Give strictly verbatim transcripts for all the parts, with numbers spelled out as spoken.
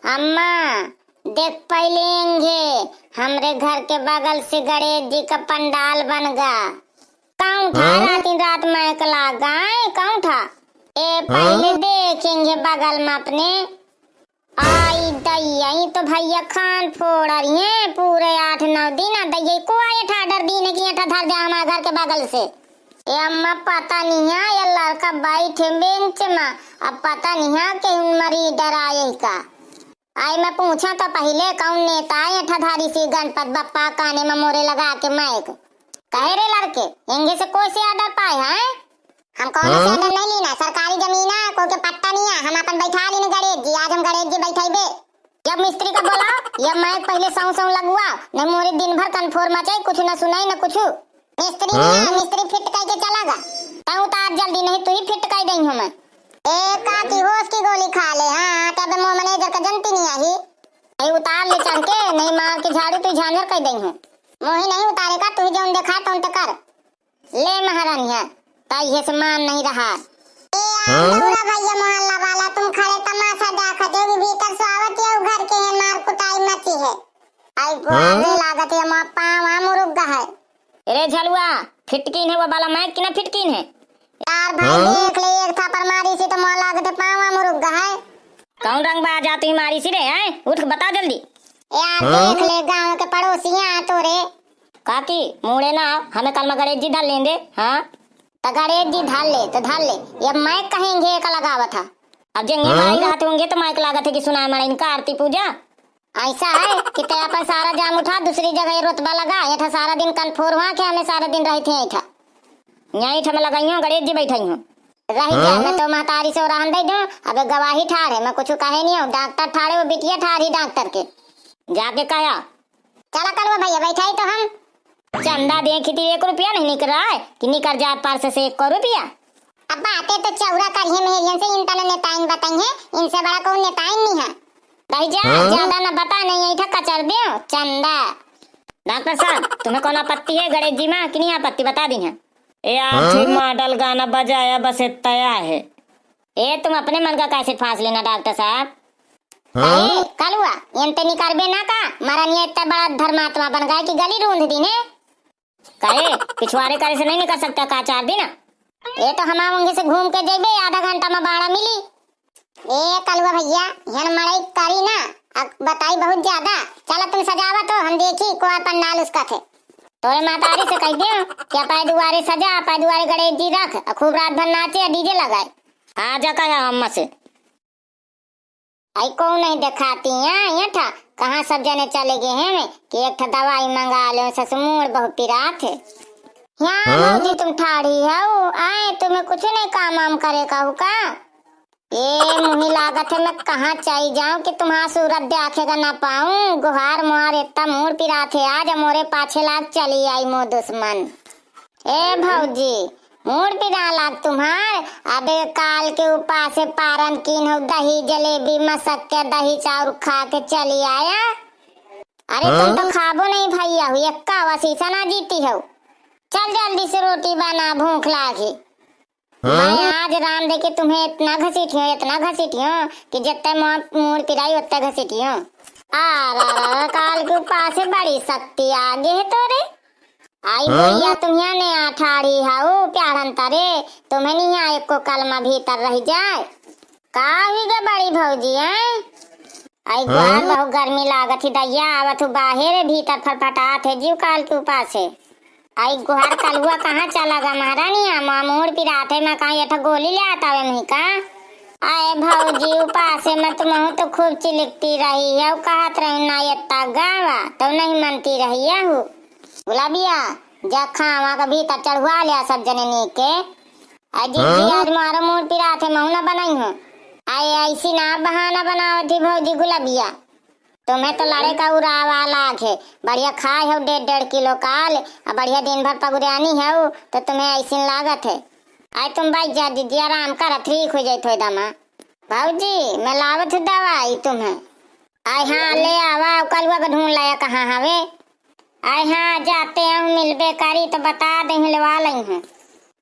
अम्मा, देख पहिले एंगे, हमरे घर के बगल से गणेश जी का पंडाल बन गा। कौन ठा? हाँ? रात दिन रात माइक लागा है, कौन ठा? ए, हाँ? पहिले देखेंगे बगल में अपने। आई दैया, ई तो भैया खान फोड़ रही हैं, पूरे आठ नौ दिन आ दैया, को आए ठा डर दीन है कि एठा धर दे हमारे घर के बगल से। ए अम्मा, पता नहीं है, ये लड़का बैठे बेंच में, अब पता नहीं है कि मरी डराए का। आई मैं पूछा तो पहिले कौन नेता है एठा धारी सी गणपत बप्पा काने में मोरे लगा के माइक। कहे रे लड़के, एंगे से कोई से order पाए हैं? हम कौनो से हाँ? Order नहीं लीना, सरकारी जमीन है, कोई के पट्टा नहीं है, हम अपन बैठा लीन गणेश जी, आज हम गणेश जी बैठेबे। जब मिस्त्री का बोला, ये माइक पहिले सौ सौ लगवा, नहीं मोरे दिन भर कनफोर मचाई, कुछ न सुनाई न कुछ। मिस्त्री हाँ? ना, मिस्त्री fit कई के चला गा। तै उतार जल्दी, नहीं तू ही fit कई दई हूँ मैं। ए काकी, होश की गोली खा ले, हाँ, तब मो manager का जनती नहीं आई। ए उतार ले चढ़ के, नहीं मार के झाड़ू तू झांझर कई दई हूँ। मोही नहीं उतारे का, तू ही जौन देखा तौन ते कर। ले महारानिया, ताइये से मान नहीं रहा। ए आ हाँ? गौरा भैया मोहल्ला वाला, तुम खड़े तमाशा देखत हो कि भीतर से आवत है, घर के है मार कुटाई मची है। आई हाँ? गुहारे लागत है, माँ पाँव आ मुरुक गा है। अरे झलुआ, फिटकीन है वो वाला माइक कि ना फिटकीन है? यार भाई हाँ? देख ले, एक थापड़ मारी सी तो माँ लागत है पाँव आ मुरुक गा है। कौन रंग बाज आ तू ही मारी सी रे, हैं? उठ के बता जल्दी। यार हाँ? देख ले, गाँव के पड़ोसी हैं तोरे। काकी, मूड़े ना, हमें कल में गणेश जी धर लेंगे, हाँ? तो गणेश जी धर ले, तो धर ले। ये माइक कहेंगे का लगावत है। अब जेंगे हाँ? भाई रहत होंगे तो माइक लागत है कि सुनाए मड़ाइन का आरती पूजा। ऐसा है कि ते अपन सारा जाम उठा, दूसरी जगह ये रोतबा लगा, ये था सारा दिन कनफोर हुआ के हमें सारा दिन रहते हैं था। यहीं ठा में लगाई हूँ, गणेश जी बैठाई हूँ। रह जा, हाँ? मैं तो महतारी से रहन दे दूँ, अब गवाही ठाड़े, मैं कुछ कहे नहीं हूँ, डॉक्टर ठाड़े, वो बिटिया ठाड़ी डॉक्टर के। जाके कहा। चला कलुआ भैया, बैठाई तो हम। चंदा दे खिती एक रुपया नहीं निकर रहा है कि निकर जाए पर्स से एक रुपया। अब बातें तो चौरा करिए मेहरियन से, इन तने नेताइन बताई है, इनसे बड़ा कौन नेताइन नहीं है। रह जा, हाँ? ज्यादा न बता, नहीं ऐठा कचर दे चंदा। डॉक्टर साहब, तुम्हें कौन आपत्ति है गणेश जी में कि नहीं आपत्ति, बता दी है। ए आठ हाँ? मॉडल गाना बजाया बस इतना है। ए तुम अपने मन का कैसे फांस लेना डॉक्टर साहब। हाँ? ए कलुआ, एन ते निकरबे ना का? मरन ये इतना बड़ा धर्मात्मा बन गए कि गली रूंध दीने। काहे, पिछवारे करे से नहीं निकल सकता का चार दिन? ए तो हम आवेंगे से घूम के जइबे, आधा घंटा में भाड़ा मिली। ए कलुआ भैया, हन मड़ई करी ना, अब बताई बहुत ज्यादा। चला तुम सजावा तो हम देखी कोई पंडाल उसका थे। तोरे महतारी से कह दियो कि अपने दुआरे सजा, अपने दुआरे गणेश जी रख, आ खूब रात भर नाचे, डीजे लगाए। आ जा कहा हम से। आई कौन नहीं दिखाती हैं, ये ठा, कहाँ सब जने चले गए हैं कि एक ठा दवाई मंगा लो, ससुर मूड़ बहुत पिरात है। यहाँ हाँ? भौजी तुम ठाड़ी हो, आए तुम्हें कुछ नहीं काम वाम करे का हो का? ए मुही लागत है मैं कहाँ चली जाऊं कि तुम्हारा सूरत देखे का ना पाऊं। गुहार मुहार इतना मूड़ पिरात है, आज मोरे पाछे लाग चली आई मो दुश्मन। ए भौजी, मूड़ पिरा लाग तुम्हार, अबे काल के उपासे पारन कीन हो, दही जलेबी मसक के, दही चाउर खा के चली आया। अरे तुम हाँ? तो खाबो नहीं भैया हो, एक्का वसीसा ना जीती हो। चल जल्दी से रोटी बना, भूख लागी। हाँ? मैं आज राम दे के तुम्हें इतना घसीटियो, इतना घसीटियो कि जितने मो-, मूड़ पिराई उतने घसीटियो। आ रा रा रा, काल के उपासे बड़ी शक्ति आगे है तोरे। आई हाँ? भैया, तुम यहाँ ने आ ठाड़ी हाउ, प्यारन तरे, तुम्हें नहीं यहाँ एको कलमा भीतर रह जाए। का हुई गे बड़ी भौजी, हैं? आई हाँ? गुहार बहुत गर्मी लागत ही दैया, आवत हूँ बाहर, भीतर फटफटात है जीव काल के उपासे। आई गुहार कलुआ कहाँ चला गा महारानी, हम मूड़ पिरात है, मैं कहाँ ये ठा गोली ले आता है नहीं का? आए भौजी उपासे में तुम तो खूब चिलिकती रही है, कहत रही ना ये गावा, तो नहीं मनती रही है हूँ। गुलाबिया, जा खावा के भीतर चढ़वा लिया सब जने नीके। आ जिज्जी, हाँ? आज मारो मूड़ पिरात है, महू ना बनाई हूँ। आए ऐसी ना बहाना बनावत ही भौजी गुलाबिया। तुम्हें तो लड़े का उरावा लाग है, बढ़िया खाए हो डेढ़ डेढ़ किलो काल, आ बढ़िया दिन भर पगुरियानी है, तो तुम्हें ऐसी लागत है। आए तुम बैठ जा जिज्जी, आराम कर, ठीक हो जाए थोड़ा दमा। भौजी, मैं लावत हूँ दवाई तुम्हें। आए हाँ, ले आवा, कलुआ का ढूंढ लाया कहाँ हवे। आए हाँ, जाते हैं, मिलबे करी तो बता दे, लेवा लई हैं।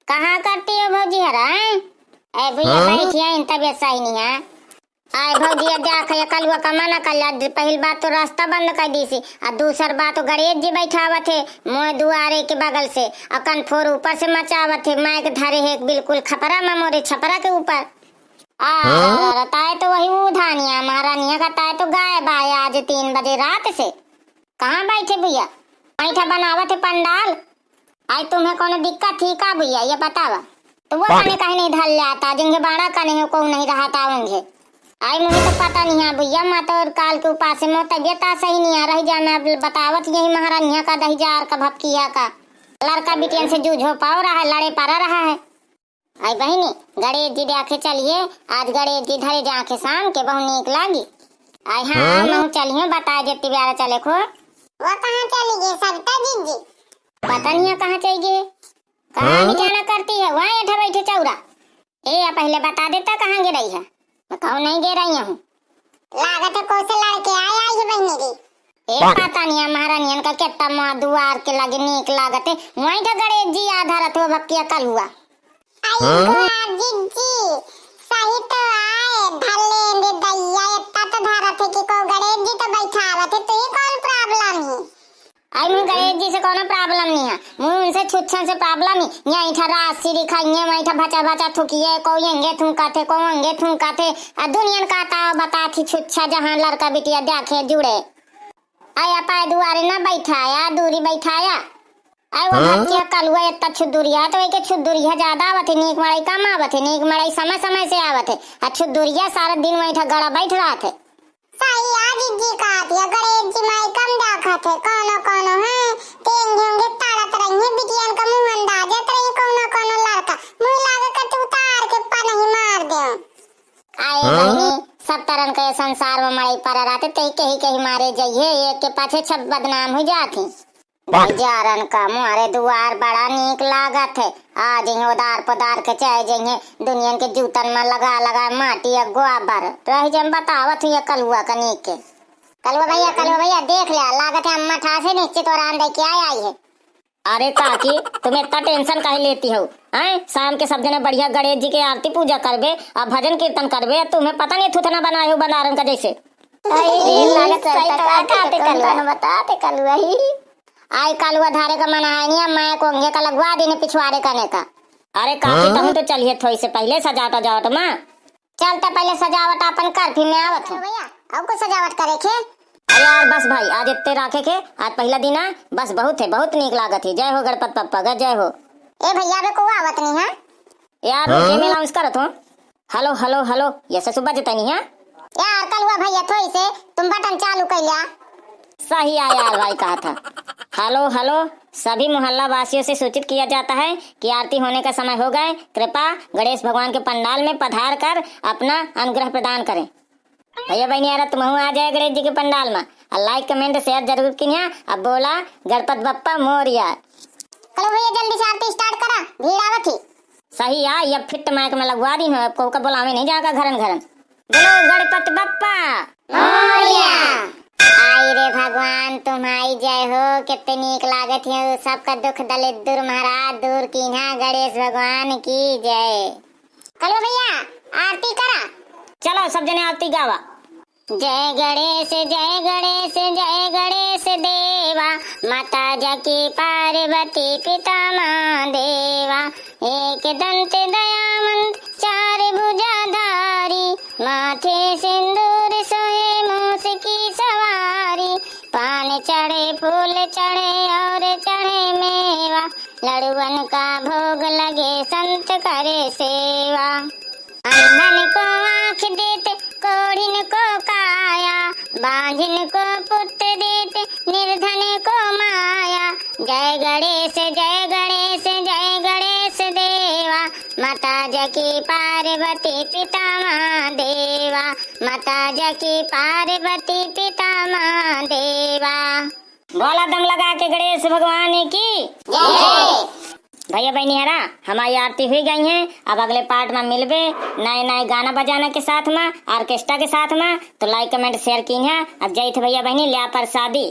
कहाँ करती हो भौजी हरा, हैं? ए भैया, हाँ? बैठिया, इन तबियत सही नहीं है। आए भौजी, अब देख, ये कलुआ का मना कर लिया। पहिल बात तो रास्ता बंद कर दीसी, आ दूसर बात तो गणेश जी बैठावत है मोए दुआरे के बगल से, आ कनफोर ऊपर से मचावत है, माइक धरे है बिल्कुल खपरा में, मोरे छपरा के ऊपर। आ, हाँ? ताए तो वही ऊ धानिया महारानिया का ताए तो गायब आए आज तीन बजे रात से। कहाँ बैठे भैया? बैठा बनावत है पंडाल। आई तुम्हें कोनो दिक्कत थी का भैया, ये बतावा। तो वो कने कहीं नहीं धर जाता, जिंगे बाड़ा कने हो, कहूँ नहीं रहता उंगे। आई मुझे तो पता नहीं है भैया, मैं तो काल के उपास में तबियत आ सही नहीं है, रह जा मैं अब बतावत यही महारानिया का दही जार का भपकिया का। लड़का बिटियन से जूझो पाओ रहा है, लड़े पड़ा रहा है। आई बहिनी, गणेश जी देखे चलिए, आज गणेश जी धरे जाके शाम के बहुत नीक लागी। आई हाँ, हाँ? महू चलिए, बताए जेती ब्यारा चले खो। वो कहाँ चली गई सविता जीजी? पता नहीं है कहाँ चली गई। कहाँ हाँ? बिचारा करती है, वहाँ एठा बैठे चौरा। ए, या पहले बता देता कहाँ गे रही है। मैं कहूँ नहीं गे रही हूँ। लागत है कौन से लड़के आए आई है बहिनी रे। ए, पता नहीं है महारानियन का कितना मुँह दुआर के लगे नीक लागत है। वहीं का गणेश जी आधा रथ वो भक्तिया कल हुआ। आई हाँ? गो जीजी, सही तो आए, धर ले दे दैया, इतना तो धरत है कि को गणेश जी तो बैठावत है, तो ये कौन problem है? आई मुँह गणेश जी से कोनो problem नहीं है, मुँह उनसे छुच्छन से problem ही। यहाँ इठा रास सिरी खाइए, वहीं इठा भचा भचा थुकिए, को यंगे थूका थे, को अंगे थूका थे। आ दुनियन का ताव बता थी छुच्छा, जहाँ लड़का बिटिया देखे जुड़े। आया पाए दुआरे ना बैठाया, दूरी बैठाया। आए वो हाँ? भक्तिया कलुआ इतना छुदुरिया, तो एके छुदुरिया ज्यादा आवत है, नीक मड़ई कम आवत है, नीक मड़ई समय समय से आवत है। आ छुदुरिया सारा दिन वहीं ठा गड़ा बैठ रहत है। सही आ जीजी कहत है, गणेश जी माई कम देखत है, कोनो कोनो है, तेंगे होंगे ताड़त रही है, बिटियन का मुँह अंदाजत रही, कोनो कोनो लड़का, मुँह लागे के तू तार के पनही मार दे। आए हाँ? बहिनी, सब तरन के संसार में मड़ई पर रहते, ते कही कही मारे जाइए, एक के पाछे छप बदनाम हो जात ही। भाई जारन का मोरे दुआर बड़ा नीक लागत है। आ जइहें उदार पदार के चले जइहें, दुनियन के जूतन में लगा लगा माटी आ गोबर। रह जम बतावत हुई कलुआ का नीक के। कलुआ भैया, कलुआ भैया, देख ले, लागत है अम्मा ठासे निश्चित और आन दे के आए आई है। अरे काकी, तुम इतना tension काहे लेती हो? हैं? शाम के सब जने बढ़िया गणेश जी के आरती पूजा करबे, आ भजन कीर्तन करबे, तुम्हें पता नहीं थुथना बनाए हो बंदारन का जैसे। अरे, लागत सही सही तो तो काटे काटे कलुआ। कलुआ, बताते कलुआ ही। आई कलुआ धारे का मन है नहीं, मैं कोंगे का लगवा देने पिछवाड़े कने का। अरे काकी, हाँ? तहूँ तो चलिए थोड़ी से पहले सजावट वजावट माँ। चल त पहले सजावट आपन कर, फिर मैं आवत हूँ। भैया, और कुछ सजावट करे के? अरे यार बस भाई, आज इतने राखे के, आज पहला दिन है, बस बहुत है, बहुत नीक लागत है। जय हो गणपत बप्पा का, जय हो। ए भैया, बे को आवत नहीं है? यार, हाँ? रुके, मैं announce करत हूँ। Hello, hello, hello, ये से सुबह जितनी है? यार, कलुआ भैया, थोड़ी से तुम बटन चालू कर लिया। सही आया यार भाई कहा था। Hello, hello, सभी मोहल्ला वासियों से सूचित किया जाता है कि आरती होने का समय हो गए। कृपया गणेश भगवान के पंडाल में पधार कर अपना अनुग्रह प्रदान करें। भैया बहनी यार, तुमहू आ जाए गणेश जी के पंडाल में, और like, comment, share जरूर कीन्या। अब बोला गणपत बप्पा मोरया। चलो भैया, जल्दी से आरती start करा, भीड़ आवत ही। सही आ, ये फिट माइक में लगवा दी हूँ, अब को का बुलावे नहीं जाएगा घरन घरन। बोलो गणपत बप्पा मोरया। आई रे भगवान, तुम्हारी जय हो, कितने नीक लागत है, सबका दुख दलिद्र महाराज दूर कीन्हा गणेश भगवान की जय। कलुआ भैया, आरती करा। चलो, सब जने आरती गावा। जय गणेश, जय गणेश, जय गणेश देवा, माता जाकी पार्वती पिता महादेवा। एक दंत दयावंत चार भुजाधारी, माथे सिंदूर सोहे मूस की सवारी। पान चढ़े, फूल चढ़े और चढ़े मेवा, लड़ुअन का भोग लगे संत करे सेवा। अंधन को आँख देत, कोढ़िन को काया, बांझिन को पुत्र देत, निर्धन को माया। जय गणेश, जय गणेश, जय गणेश देवा, माता जाकी पार्वती पिता महादेवा, माता जाकी पार्वती पिता महादेवा। बोला दम लगा के गणेश भगवान की जय। भैया बहनी हरा, हमारी आरती हुई गई है। अब अगले part में मिलबे नए नए गाना बजाना के साथ में, orchestra के साथ में। तो like, comment, share कीन्हा। अब जय थे भैया बहनी, ल्या प्रसादी।